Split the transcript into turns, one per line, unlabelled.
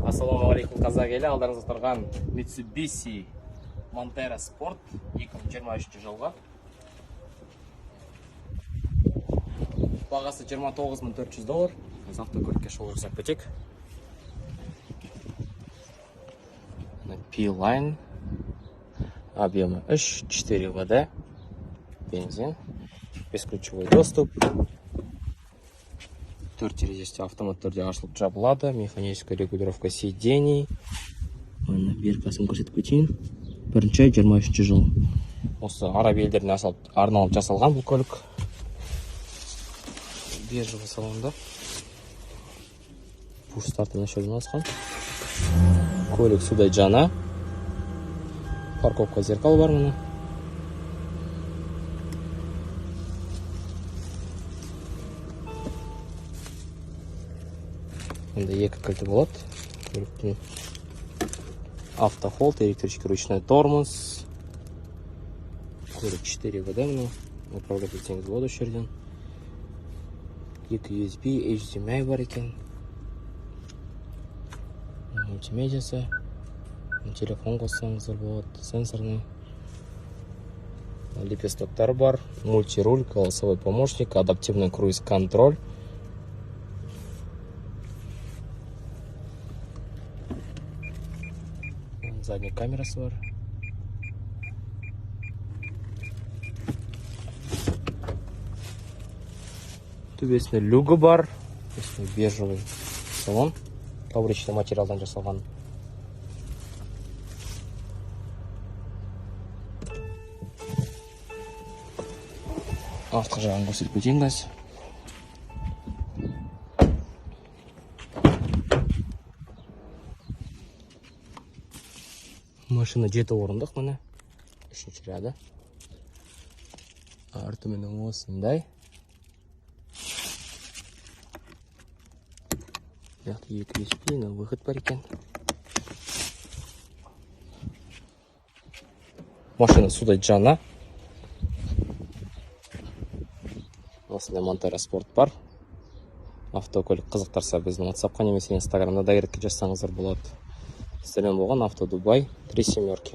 Ассалаумағалейкум, қазақ елі! Алдарыңызда тұрған Mitsubishi Montero Sport 2023 жылғы. Бағасы 29 400 доллар. Біз автокөлікке шолу жасап кетейік. Мына P-Line, объемы 3, 4 ВД, бензин, бесключевой доступ. Төрт терезесі автомат түрде ашылып жабылады, механическая регулировка сидений. Міне, биркасын көрсетіп кетейін. Бірінші 23 жыл. Осы араб елдеріне арналып жасалған бұл көлік. Бежевый салонда. Push start мына жерде орналасқан. Көлік судай жаңа. Парковка зеркал бар, міне. Мында екі кілті болады көліктің. Автохолд, электрический ручной тормоз. Көлік 4 ВД, міне, управлять етсеңіз болады осы жерден. Екі USB, HDMI бар екен, мультимедиасы, телефон қоссаңыздар болады, сенсорный лепестоктар бар, мультируль, голосовой помощник, адаптивный круиз контроль. Задняя камерасы бар. Төбесінде люгі бар. Үстінде бежевый салон, ковричный материалдан жасалған. Артқы жағын көрсетіп кетейін қазір. Машина жеті орындық, міне, үшінші ряды. Арты, міне, осындай. Мына жақта екі USB, мына выход бар екен. Машина судай жаңа. Осындай Монтера Спорт бар. Автокөлік қызықтырса, біздің WhatsAppқа немесе Инстаграмда директке жазсаңыздар болады. Сіздермен болған Авто Дубай, три семерки.